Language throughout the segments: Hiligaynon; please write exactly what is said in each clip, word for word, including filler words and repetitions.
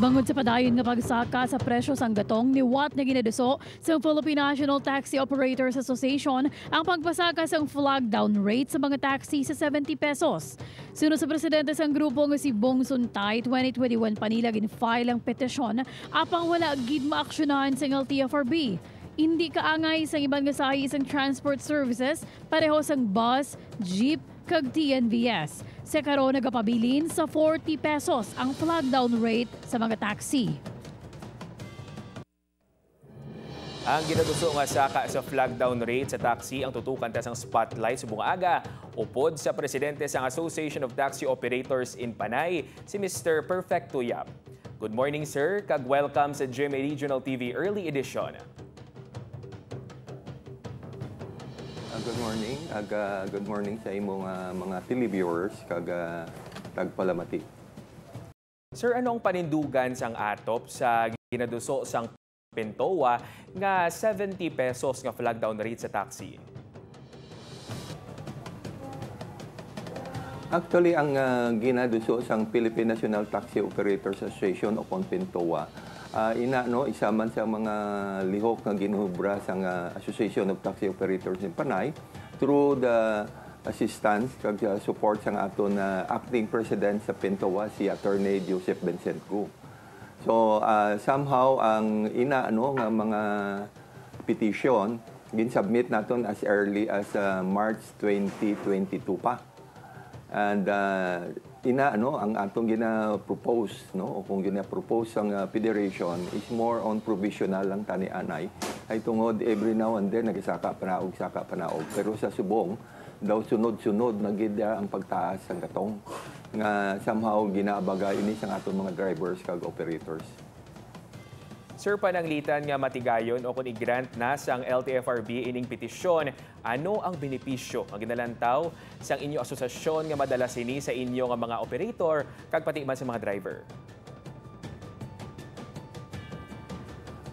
Bangod sa padayon nga pagsaka sa presyo sang gatong, liwat nga ginaduso sang Philippine National Taxi Operators Association ang pagpasaka sang flag down rate sa mga taxi sa seventy pesos. Suno sa presidente sang grupo nga si Bong Suntay, twenty twenty-one pa nila gin-file ang petisyon, apang wala gid maaksyonan sang L T F R B. Indi kaangay sang iban nga sahi sang transport services, pareho sang bus, jeep, kag T N V S. Sa karon, nagapabilin sa forty pesos ang flag down rate sa mga taxi. Ang ginaduso nga saka sa flag down rate sa taxi ang tutukan ta sang spotlight subong aga, upod sa presidente sang Association of Taxi Operators in Panay, si Mister Perfecto Yap. Good morning, sir, kag welcome sa G M A Regional T V Early Edition. Ah, good morning, ag, ah, good morning sa imong, ah, mga televiewers kag, ah, tagpalamati. Sir, ano ang panindugan sang atop sa ginaduso sang PENTOA nga seventy pesos nga flag down rate sa taxi? Actually, ang, ah, ginaduso sang Philippine National Taxi Operators Association o kon PENTOA, ah, ina, no, isa man sa mga lihok nga ginhubra sang, ah, Association of Taxi Operators in Panay through the assistance kag, ah, support sang aton, ah, acting president sa PENTOA, si Attorney Joseph Vincent Gu. So, ah, somehow ang ina, no, nga mga petition gin-submit naton as early as, ah, March twenty twenty-two pa. And, ah, ina, no, ang atong gina-propose, no, o kung gina-propose sang, ah, federation is more on provisional lang tani anay. Ay tungod every now and then nagasaka panaog, saka panaog. Pero sa subong, daw sunod-sunod na gid, ah, ang pagtaas sang gatong nga somehow ginaabaga ini sang aton mga drivers kag operators. Sir, pananglitan nga matigayon o kon i-grant na sang L T F R B ining petisyon, ano ang benepisyo nga ginalantaw sang inyo asosasyon nga madala sini sa inyo nga mga operator kag pati man sa mga driver?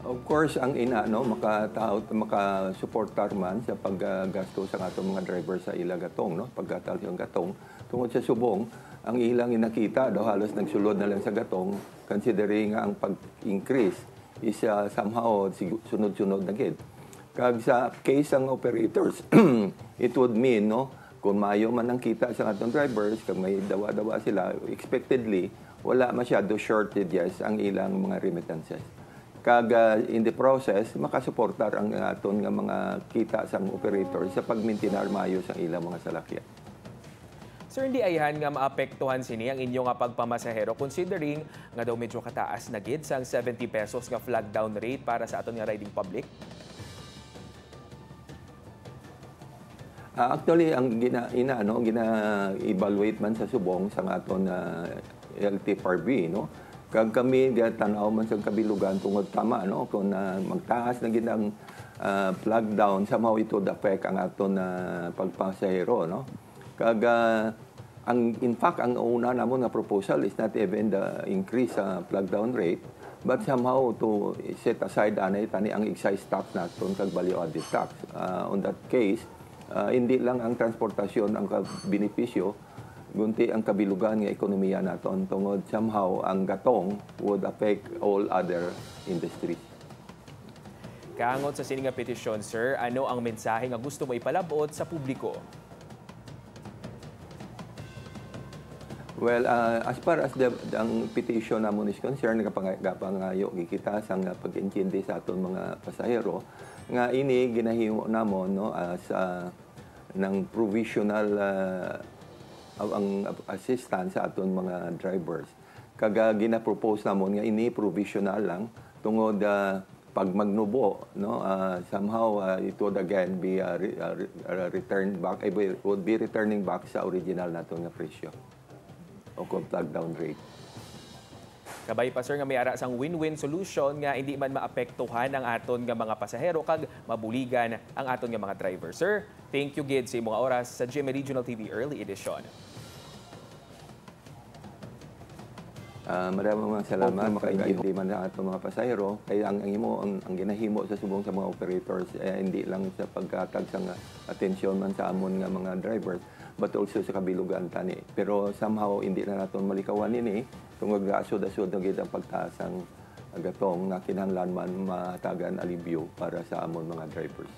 Of course, ang ina, no, makataot, makasuportar man sa paggasto sang aton mga driver sa ila gatong, no, paggatal sang gatong. Tungod sa subong, ang ilang ginakita daw halos nagsulod na lang sa gatong, considering nga ang pag-increase is, ah, somehow sig-, sunod-sunod na gid. Kag sa case sang operators, it would mean, no, kung maayo man ang kita sa aton drivers, kag may dawa-dawa sila, expectedly, wala masyado shortages ang ilang mga remittances. Kag, ah, in the process, makasuportar ang aton nga mga kita sang operator sa pagmintinar maayo sang ilang mga salakyan. Sir, hindi ayhan nga maapektuhan sini ang inyo nga pagpamasahero, considering nga daw medyo kataas na gid sang seventy pesos nga flag down rate para sa aton nga riding public? Ah, actually, ang gina, ina, no, gina-evaluate man sa subong sang aton, ah, L T F R B, no? Kag kami gatan-aw man sa kabilugan tungod tama, no, kung, ah, magtaas na gid ang, ah, flag down, somehow it would affect ang aton, ah, pagpasahero, no? Kag, ah, ang, in fact, ang una namon nga proposal is not even the increase sa flag down rate, but somehow to set aside anay tani ang excise tax naton kag value added tax. Ah, on that case, ah, hindi lang ang transportasyon ang kabenepisyo, gunti ang kabilugan nga ekonomiya naton tungod somehow ang gatong would affect all other industries. Kaangot sa sini nga petisyon, sir, ano ang mensahe nga gusto mo ipalab-ot sa publiko? Well, ah, as far as the, ang petition namon is concerned, nagapanga-, gapangayo gid kita sang, ah, pag-intindi sa aton mga pasahero nga ini ginahimo namon, no, as, ah, nang provisional, ah, ang assistance sa aton mga drivers. Kag, ah, gina-propose namon nga ini provisional lang tungod, ah, pag magnubo, no, ah, somehow, ah, it would again be, ah, re-, ah, re-, ah, return back, eh, would be returning back sa original naton nga presyo o kung flag down rate. Kabay pa, sir, nga may ara sang win-win solution nga hindi man maapektuhan ang aton nga mga pasahero kag mabuligan ang aton nga mga driver. Sir, thank you gid sa imong oras sa G M A Regional T V Early Edition. Ah, maraming mga salamat. Opo, Maka-enjoy maka-enjoy. Di man sa ato mga pasahero, kay ang, ang himo, ang, ang ginahimo sa subong sa mga operators, eh, hindi lang sa pagkatag sa nga atensyon man sa amon nga mga drivers, but also sa kabilugan tani. Pero somehow, hindi na naton malikawan ini, kung nag-asod-asod na gid ang pagtaas ang gatong nga kinahanglan man mahatagan alibyo para sa amon mga drivers.